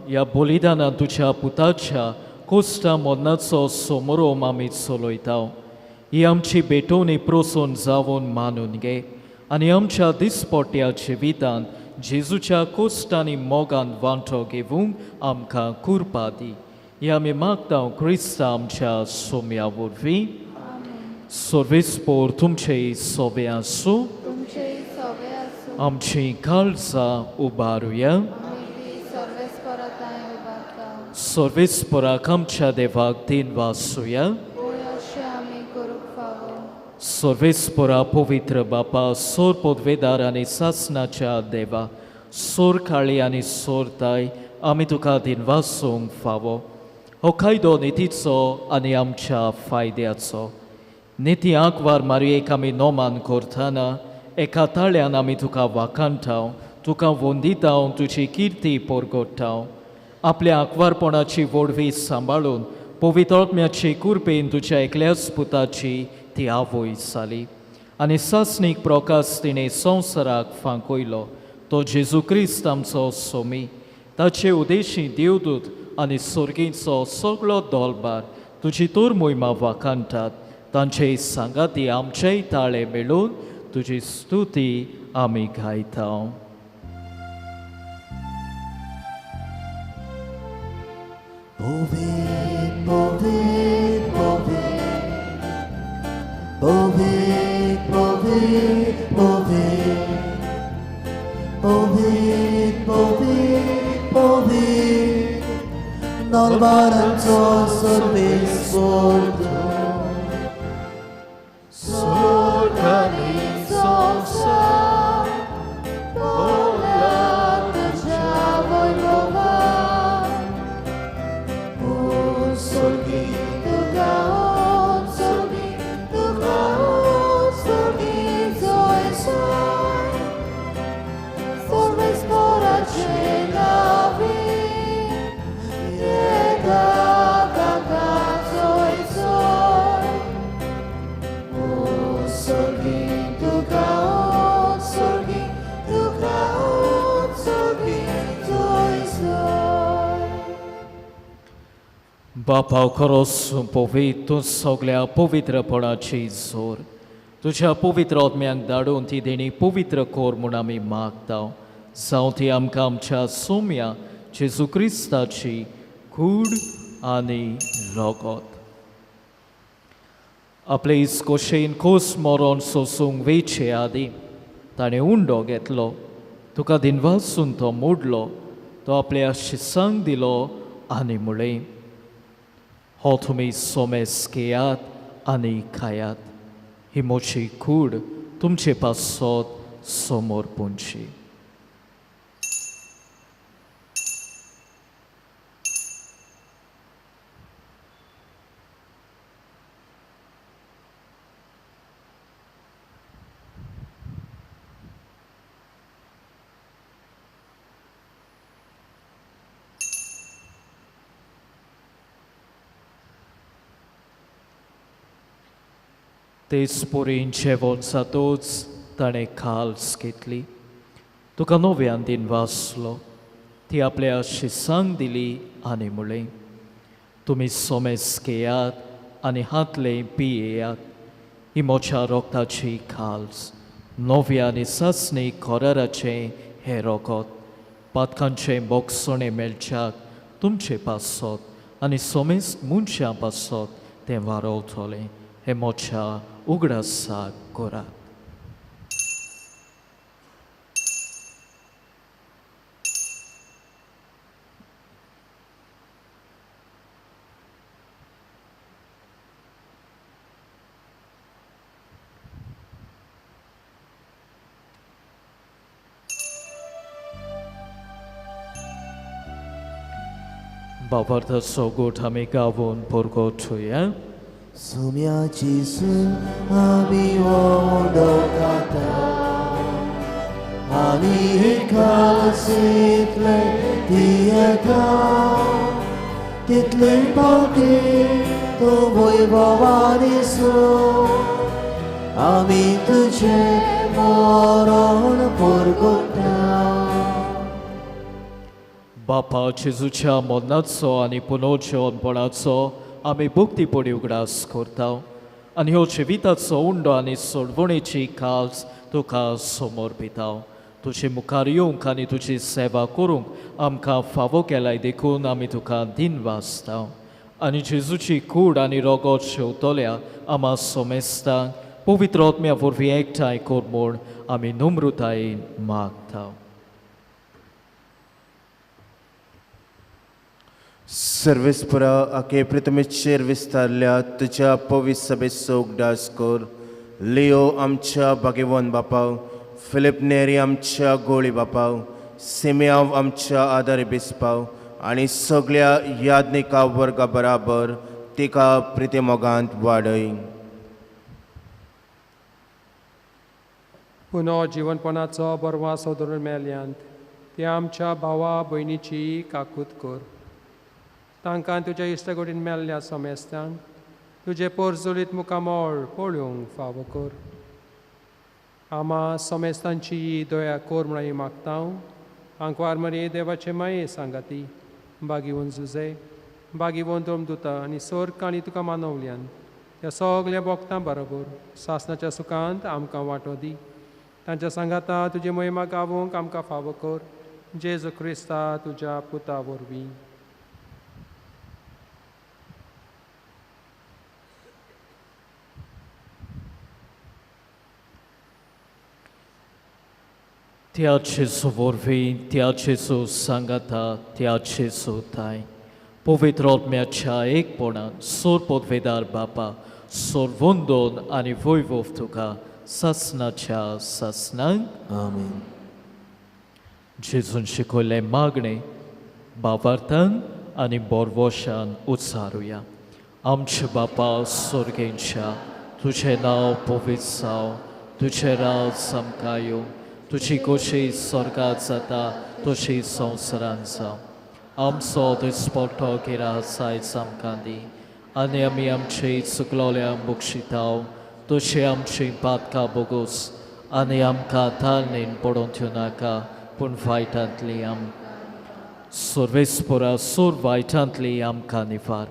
ह्या बलिदानान तुज्या पुताच्या कोश्टा मरणाचो समोरोम आमी चलयता. ही आमची भेटवणी प्रोसोन जावन मानून घे आनी आमच्या दिसपट्ट्या जिवितांत जेजूच्या कोश्टांनी मोगान वांटो घेवंक आमकां कुरपा दी. ही आमी मागता क्रिस्ता आमच्या सोम्या वरवीं. सर्वेस्पोर तुमचेय सोबे आसूं. आमची काळजां उबारुया. सर्वेस्पोराक आमच्या देवाक दिन वासुया. सर्वेस्पोरा पवित्र बापा, सोर पदवेदार आनी सासनाच्या देवा, सोर काळी आनी सोर ताय, आमी तुका दिनवासूंक फावो. हो कायदो नितीचो आनी आमच्या फायद्याचो. निती आंकवार मारयेक आमी नोमान करतना एका ताळ्यान आमी तुका वाखाणटाव, तुका वंदिताव, तुजी किर्ती परगटाव. आपल्या आंकवारपणाची व्हडवी सांबाळून पवित्र आत्म्याची कुरपेन तुज्या एकल्याच पुताची ती आवय जाली आनी सासणीक प्रकाश तिणें संवसाराक फांकयलो. तो जेजू क्रिस्त आमचो सोमी. ताचे उदेशी देवदूत आनी सोर्गींचो सगळो दोलबार तुजी तोर मोहिमा वाखाणटात. तांचे सांगाती आमचेय ताळे मेळून तुजी स्तुती आमी गायता. पवित्र पवित्र पवित्र पवित्र पवित्र पवित्र पवित्र पवित्र दरबाराचो सर्वेस्पोर सोर्गानी संवसार भरला तुज्या वैभवान. ओ स्वर्गी तुका ओ स्वर्गी, तुका ओ स्वर्गी जय. बापा खरोच पवित्र तूं सगल्या पवित्रपणाची जोर तुज्या पवित्र आत्म्यांक धाडून ती देणी पवित्र कोर म्हूण आमी मागता. जावं ती आमकां आमच्या सोम्या जेजू क्रिस्ताची कूड आनी रगत. आपले इस्कोशेन खोस मरण सोसूंक वेचे आदीं ताणें उंडो घेतलो, तुका दिनवासून तो मोडलो, तो आपल्या शिसांक दिलो आनी म्हळें, हो तुमी सोमेस घेयात आनी खायात, ही म्हजी कूड तुमचे पासत समोर पुंची. तेच पोरीन जेवण जातूच ताणें खाल्स घेतली, तुका नव्यान दिन वाचलो, ती आपल्या शिसांक दिली आनी म्हळें, तुमी सोमेस घेयात आनी हातले पियेयात, ही म्हज्या रोगताची खाल्स, नव्या आनी सासणी कराराचें हें रोगत, पातकांचें बोगसणें मेळच्याक तुमचे पासत आनी सोमेस मनशां पासत तें वारवतलें, हें म्हज्या उगडासाक करात. बाबार्थाचो गोठ आमी गावून परगटुया. सोम्या जेजू आमी उंडो खाता आनी खासीतले पियेता, तितले पावटी तूं वैभवानी सो आमी तुजें मरण परगटा. बापा जेजूच्या मरणाचो आनी पुनर्जीवनपणाचो आमी भक्तीपणी उगडास करता आनी ह्यो जिविताचो उंडो आनी सोडवणेची काल्स तुका समर्पिता. तुजे मुखार येवंक आनी तुजी सेवा करूंक आमकां फावो केलाय देखून आमी तुका दिनवासता. आनी जेजूची कूड आनी रगत शेवतल्या आमा सोमेस्तांक पवित्र आत्म्या वरवीं एकठांय कर म्हूण आमी नम्रतायेन मागता. सर्वेस्परा आके प्रतिमेचेर विस्तारल्या तुज्या पवित्र सभेचो उगडास कर. लियो आमच्या भाग्यवान बापा, फिलिप नेरी आमच्या गोळी बापा, सिमियांव आमच्या आदारी बिस्पाव आनी सगळ्या याज्ञिका वर्गा बराबर तिका प्रितीमोगांत वाडय. पुनो जिवनपणाचो बरवासो धरून मेल्यांत ते आमच्या भावा भयणीची काकूत कर. तांकां तुज्या इश्टगोडीन मेल्ल्या समेस्तांक तुजें पोरजोलीत मुखामळ पळोवंक फावो कर. आमा समेस्तांची दया कर म्हूण मागता. आंकवार मरे देवाचे माये सांगाती बागीवन जुजे बागीवन दोमदुता आनी सोर्ग आनी तुका मानवल्यान त्या सगल्या भोगतां बरोबर सासणाच्या सुखांत आमकां वांटो दी. तांच्या सांगाता तुजी मोहिमा गावोवंक आमकां फावो कर. जेजू क्रिस्ता तुज्या पुता वरवीं. त्या जेजू वरवीं, त्या जेजू सांगाता, त्या जेजू थांय पवित्र आत्म्याच्या एकपणान सोर पदवेदार बापा सोरवंदोन आनी वैभव तुका सासणाच्या सासणांक. आमेन. जेजून शिकयल्लें मागणें बाबार्थान आनी बोरवोशान उच्चारुया. आमचे बापा सोर्गेंच्या, तुजें नांव पवित्र जावं, तुजें राज आमकां येवं, तुजी खोशी स्वर्गात जाता तशी संवसारांत जावं. आमचो दिसपट्टो गिरास आयज आमकां दी आनी आमी आमचे चुकलोल्यांक बक्षिताव तशें आमची पातकां बोगोस आनी आमकां ताळणेन पडोवंक दिवं नाका पूण वायटांतली आम सर्वेस्परा सोर वायटांतली आमकां निवार.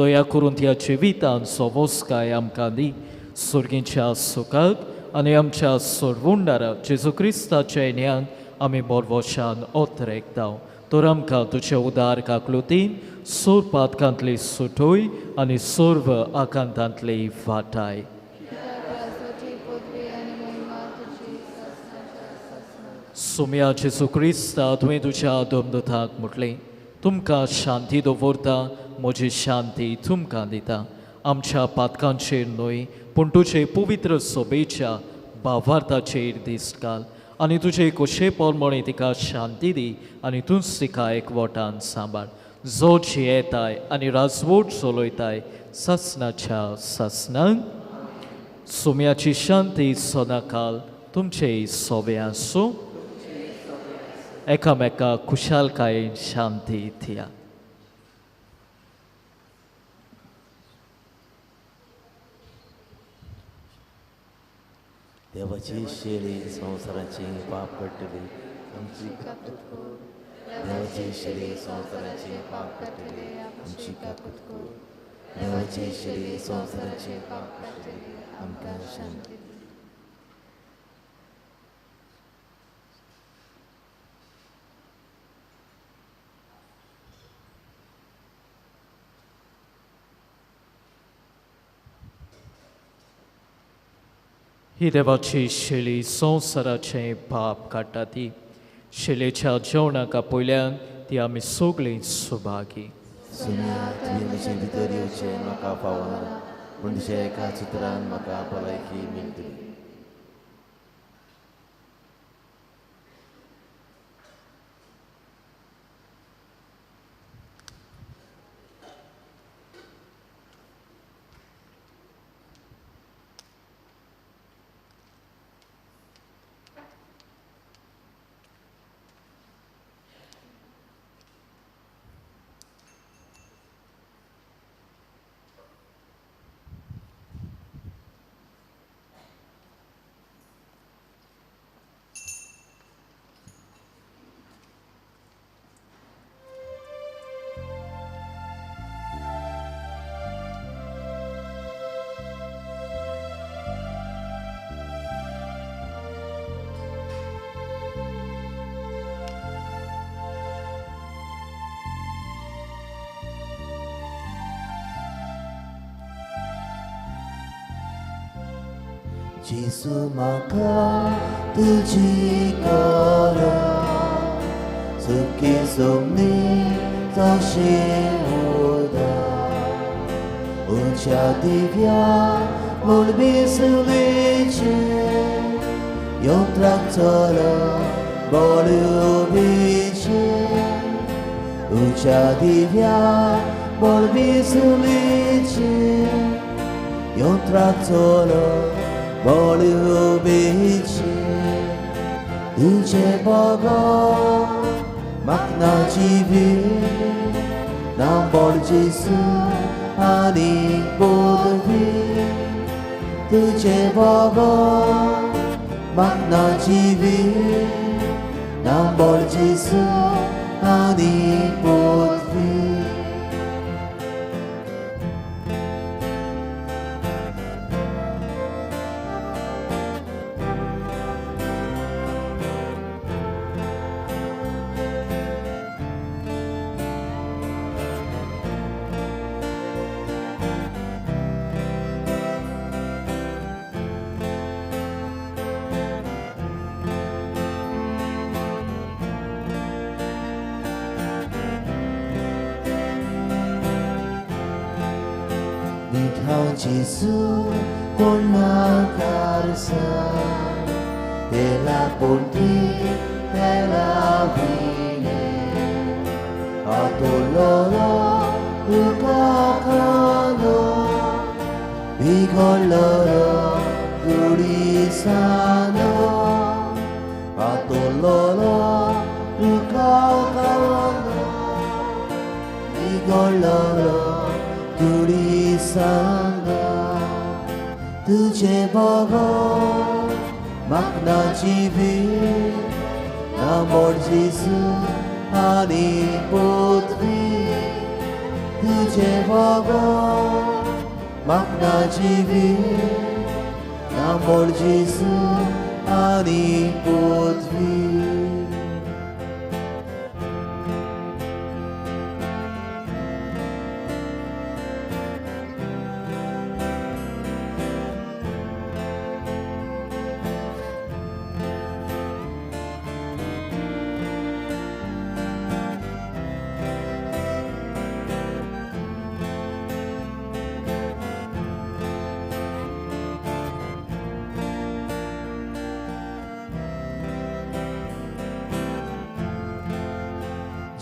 दया करून त्या जिवितान सोवोसकाय आमकां दी. सुर्गींच्या सुखाक आनी आमच्या सोडवुंडारा जेजू क्रिस्ताच्या ज्ञान आमी बोरवशान ओतरेकता. तर आमकां तुजे उदार काकलुतीन सोर पातकांतली सुटोय आनी सर्व आकांतांतली वाटाय. सुम्या जेजू क्रिस्ता, तुवें तुज्या दमदताक म्हटलें, तुमकां शांती दवरता, म्हजी शांती तुमकां दिता. आमच्या पातकांचेर न्हय पूण तुजे पवित्र सभेच्या भावार्थाचेर दिश्ट घाल आनी तुजे खोशे प्रमाणे तिका शांती दी आनी तूंच तिका एकवटान सांबाळ, जो जियेताय आनी राजवट चलयताय सासणाच्या सासणाक. सुम्याची शांती सदांकाल तुमचे सोबे आसूं. एकामेका खुशालकायेन शांती दिया. देवाची शेळी संवसाराची पाप काडटली आमची, देवाची शेळी संवसाराची पाप काडटली आमची काकूत कर. देवाची शेळी संवसाराची पाप काडटली आमकां शांती. ही देवाची शेळी संवसाराचें पाप काडटा ती शेळेच्या जेवणाक आपयल्यान ती आमी सगळीं सुभागी. सुन्या, तुवें म्हजे भितर येवचें म्हाका फावना, पूण तुज्या एका चित्रान म्हाका भलायकी मेळटली. जेजू म्हाका तुजी गरज, सुखी सोमनी तशें उदक, उंच्या दिव्या म्हूण बिसलेचें यंत्राक चल बळुबीचें, उंच्या दिव्या म्हूण बिसलेचें यंत्राक चल बळुबीचें. तुजें बगर म्हाका ना जिवीत, ना बळ जेजू आनी पदवी. तुजें बगर म्हाका ना जिवीत, ना बळ जेजू आनी पदवी. Gesù con la carsa della bontà della fine a dolore ukakano bigoloro gurisano a dolore ukakano bigoloro gurisano. तुझे बगर म्हाका ना जिवीत, ना मोड जेजू आनी पृथ्वी. तुझे बाबा म्हाका जिवी नामोळ जेजू आनी पृथ्वी.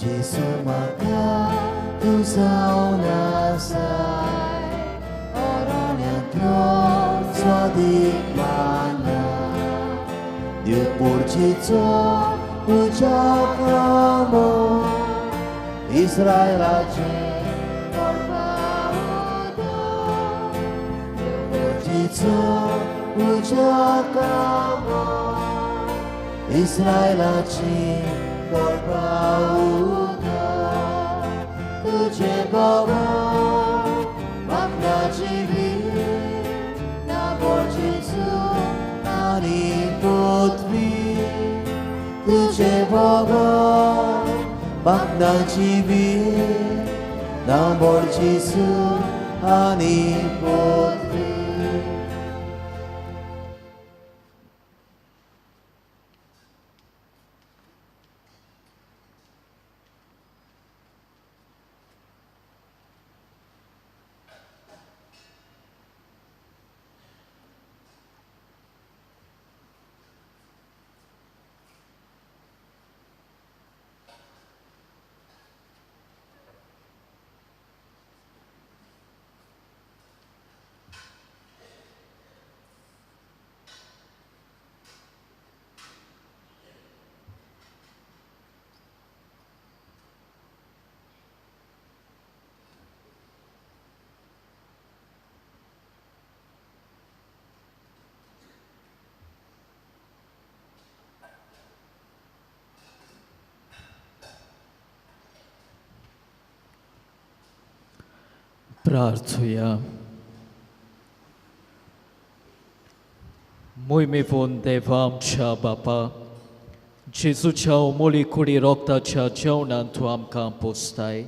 जेजू म्हाका तूं जावन आसाय ओरोण्यांतलो स्वादीक माना देव पोरचेचो उज्या कामो इस्रायलाचें देव पोरचेचो उज्या कामो इस्रायलाचें तुझे बाबा म्हाका जिवी नामोळ जेजू आनी पृथ्वी. तुझे बाबा म्हाका जिवी नामोळ जेजू आनी पृथ्वी. प्रार्थुया. मोहिमेवून देवा आमच्या बापा, जेजूच्या उमोळी कुडी रोगताच्या जेवणान तूं आमकां पोसताय.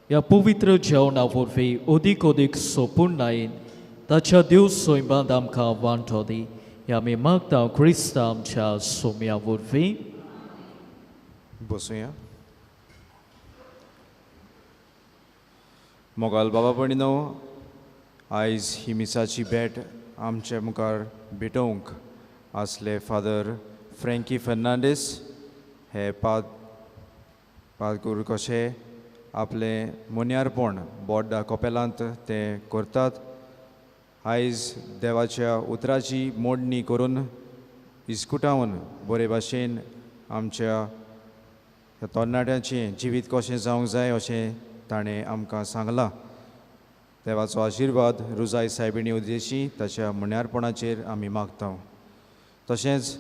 ह्या पवित्र जेवणा वरवीं अदीक अदीक सोपूर्णायेन ताच्या देव सैमांत आमकां वांटो दी. ह्या आमी मागता क्रिस्ता आमच्या सोम्या वरवीं. बसुया. मोगाल बाबा भयणीनो, आयज ही मिसाची भेट आमचे मुखार भेटोवंक आसले फादर फ्रँकी फर्नांडीस हे पादगुरू कशे आपलें मोन्यारपण बोड्डा कपेलांत ते करतात. आयज देवाच्या उतराची मोडणी करून इस्कुटावन बरे भाशेन आमच्या तरणाट्यांचें जिवीत कशें जावंक जाय अशें ताणें आमकां सांगलां. देवाचो आशिर्वाद रुजाय सायबिणी उद्देशी ताच्या म्हण्यारपणाचेर आमी मागता. तशेंच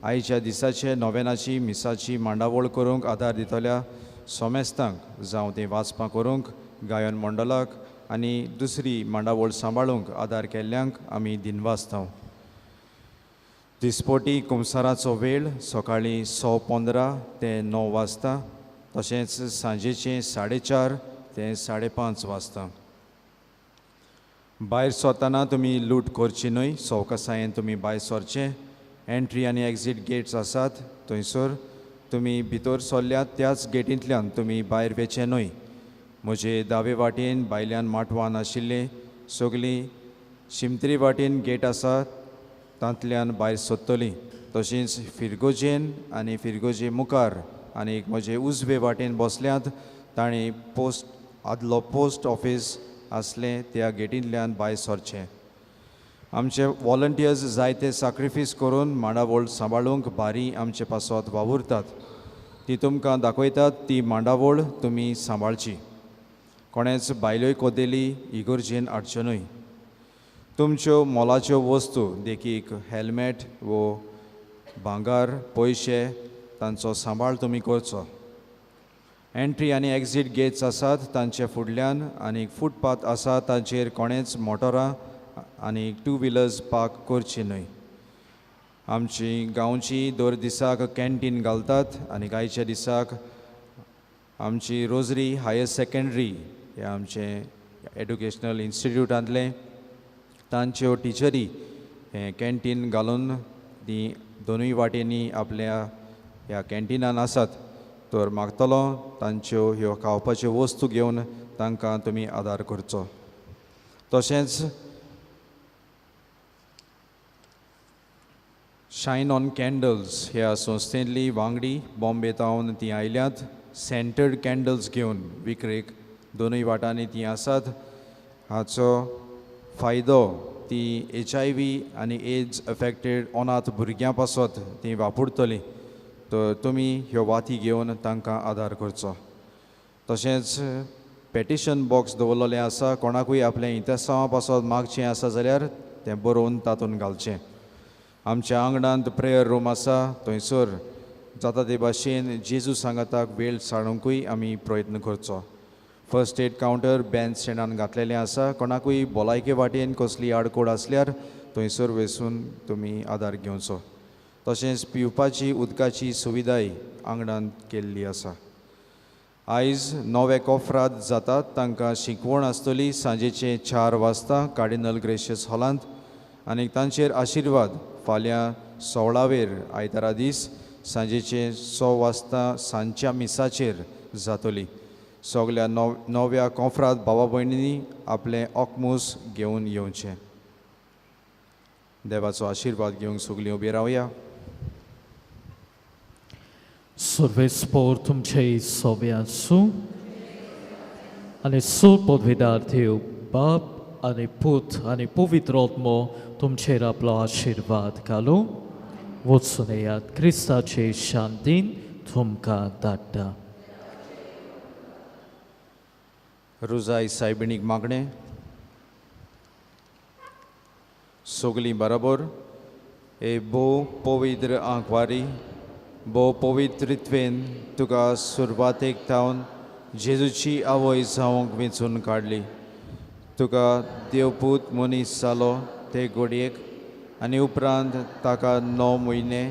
आयच्या दिसाचे नोवेनाची मिसाची मांडावळ करूंक आदार दितल्या सोमेस्तांक जावं तें वाचपां करूंक गायन मंडळाक आनी दुसरी मांडावळ सांबाळूंक आदार केल्ल्यांक आमी दिनवासता. दिसपोटी कुमसाराचो वेळ सकाळीं 6:15 ते 9 वाजता, तशेंच सांजेचें 4:30 ते 5:30 वाजता. भायर सरतना तुमी लूट करची न्हय, सवकासायेन तुमी भायर सरचें. एंट्री आनी एक्झीट गेट्स आसात थंयसर तुमी भितर सरल्यात त्याच गेटींतल्यान तुमी भायर वचचें न्हय. म्हजे दावे वाटेन भायल्यान माटवान आशिल्ले सगळीं शिमत्री वाटेन गेट आसा तांतल्यान भायर सरतलीं. तशेंच फिरगोजेन आनी फिरगोजे मुखार आनी एक म्हजे उजवे वाटेन बसल्यात तांणी पोस्ट आदलो पोस्ट ऑफीस आसलें त्या गेटींतल्यान भायर सरचें. आमचे वॉलंटियर्स जायते साक्रिफीस करून मांडावळ सांबाळूंक बारी आमचे पासत वावुरतात. ती तुमकां दाखयतात ती मांडावळ तुमी सांबाळची. कोणेच बायल्योय कोदेली इगर्जेन हाडच्यो न्हय. तुमच्यो मोलाच्यो वस्तू देखीक हेल्मेट वो भांगर पयशे तांचो सांबाळ तुमी करचो. एंट्री आनी एक्झीट गेट्स आसात तांचे फुडल्यान आनी फुटपाथ आसा तांचेर कोणेंच मोटरां आनी टू व्हिलर्स पार्क करची न्हय. आमची गांवची दर दिसाक कॅन्टीन घालतात आनी आयच्या दिसाक आमची रोजरी हायर सेकेंडरी हे आमचें एडुकेशनल इन्स्टिट्यूटांतलें तांच्यो टिचरी हें कॅन्टीन घालून ती दोनूय वाटेंनी आपल्या ह्या कॅन्टिनान आसात. तर मागतलो तांच्यो ह्यो खावपाच्यो वस्तू घेवन तांकां तुमी आदार करचो. तशेंच शायन ऑन कॅन्डल्स ह्या संस्थेंतली वांगडी बॉम्बे तावन ती आयल्यात सेंटर्ड कॅन्डल्स घेवन विक्रेक दोनूय वाटांनी ती आसात. हाचो फायदो ती HIV आनी एड्स अफेक्टेड अनाथ भुरग्यां पासत ती वापरतली. तर तुमी ह्यो वाती घेवन तांकां आदार करचो. तशेंच पेटिशन बॉक्स दवरलेलें आसा, कोणाकूय आपलें इंतेसांवा पासत मागचें आसा जाल्यार तें बरोवन तातूंत घालचें. आमच्या आंगणांत प्रेयर रूम आसा, थंयसर जाता ते भाशेन जेजू सांगाताक वेळ सारूंकूय आमी प्रयत्न करचो. फर्स्ट एड कावंटर बँड स्टँडान घातलेलें आसा, कोणाकूय भलायके वाटेन कसली आडकोड आसल्यार थंयसर वचून तुमी आदार घेवचो. तशेंच पिवपाची उदकाची सुविधाय आंगणांत केल्ली आसा. आयज नवे कोफराद जातात तांकां शिकवण आसतली सांजेचे 4 वाजता कार्डिनल ग्रेशियस हॉलांत आनी तांचेर आशिर्वाद फाल्यां 16वेर आयतारा दीस सांजेचे 6 वाजता सांजच्या मिसाचेर जातली. सगल्या नव्या कोफराद भावा भयणींनी आपलें ओकमूस घेवन येवचें. देवाचो आशिर्वाद घेवंक सगलीं उबी रावया. सर्वेस्पोर तुमचे सोबे आसूं आनी सुपदविदार देव बाप आनी पूत आनी पवित्र आत्मो तुमचेर आपलो आशिर्वाद घालूं. वचून येयात, क्रिस्ताचे शांतीन तुमकां धाडटा. रोजाय सायबिणीक मागणें. सगलीं बराबर ए भोव पवित्र आंकवारी, भोव पवित्रत्वेन तुका सुरवातेक थावन जेजूची आवय जावंक वेंचून काडली. तुका देवपूत मनीस जालो ते घडयेक आनी उपरांत ताका 9 म्हयने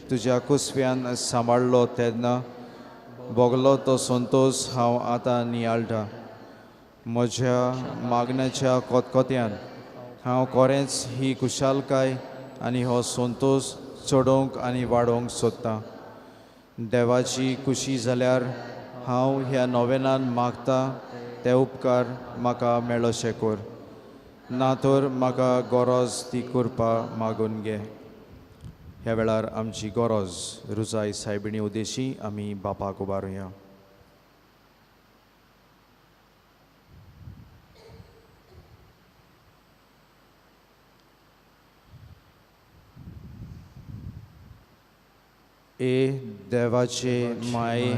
तुज्या कुसव्यान सांबाळ्ळो तेन्ना भोगलो तो संतोश हांव आतां नियाळटा. म्हज्या मागण्याच्या कोतकोत्यान हांव खरेंच ही खुशालकाय आनी हो संतोश चडोवंक आनी वाडोवंक सोदतां. देवाची खुशी जाल्यार हांव ह्या नोवेनान मागता ते उपकार म्हाका मेळोशे कर, ना तर म्हाका गरज ती करपा मागून घे. ह्या वेळार आमची गरज रुजाय सायबिणी उद्देशी आमी बापाक उबारुया. ए देवाचे माये,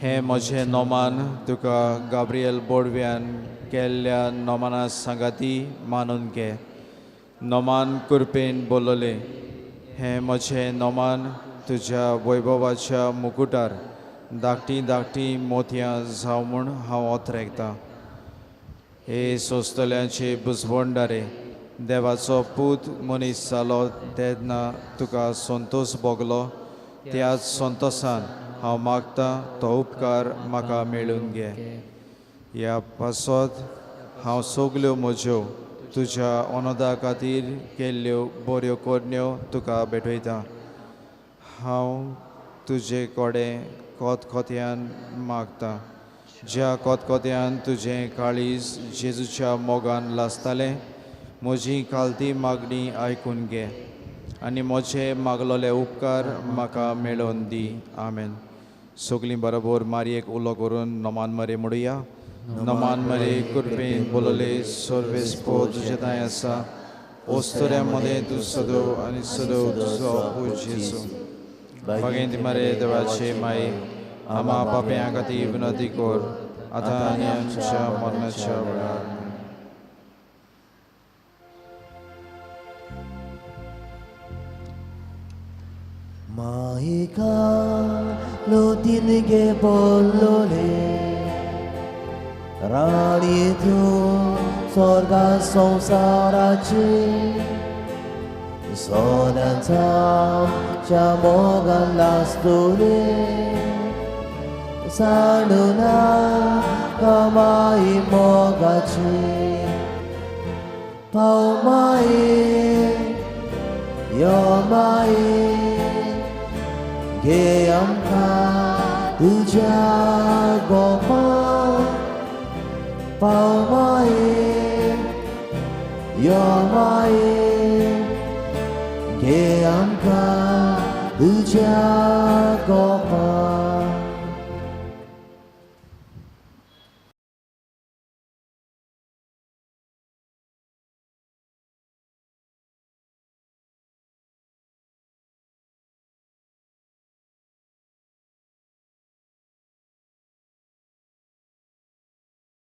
हें म्हजें नोमान तुका गाब्रियल बोडव्यान केल्ल्या नोमाना सांगाती मानून घे. नोमान कृपेन बोलले, हें म्हजें नोमान तुज्या वैभवाच्या मुकुटार धाकटीं धाकटीं मोतयां जावं म्हूण हांव ओतरेकतां. हे सोंसतल्यांचे बुजवणदारे, देवाचो पूत मनीस जालो तेन्ना तुका संतोश भोगलो, त्याच संतोशान हांव मागतां तो उपकार म्हाका मेळून घे. ह्या पासत हांव सगल्यो म्हज्यो तुज्या अनोदा खातीर केल्ल्यो बऱ्यो करण्यो तुका भेटयतां. हांव तुजे कडेन कोतकोत्यान मागतां, ज्या कोतकोत्यान तुजें काळीज जेजूच्या मोगान लासतालें, म्हजी खालती मागणी आयकून घे आनी म्हजे मागलोले उपकार म्हाका मेळोवन दी. आमेन. सगलीं बरोबर मारयेक उलो करून नमान मरे म्हणुया. नमान मरे कृपेन बोलले सर्वेस्पो तुजें थंय आसा, ओस्तोऱ्या मदें तूं सदो आनी सदो तुजो पूत जेजू. बागेंत मरे देवाचे माये, आमा पाप्यां खातीर विनंती कर आतां आनी आमच्या मरणाच्या वेळार. मायेका लोतीन गे बोल्लोले राणी तूं स्वर्गा संवसाराची सोन्याचा आमच्या मोगान लासतोले सांडूना कमाई मोगाची पाव माये यो माये घे आमकां तुज्या गोपा पाव माये यो माये घे आमकां तुज्या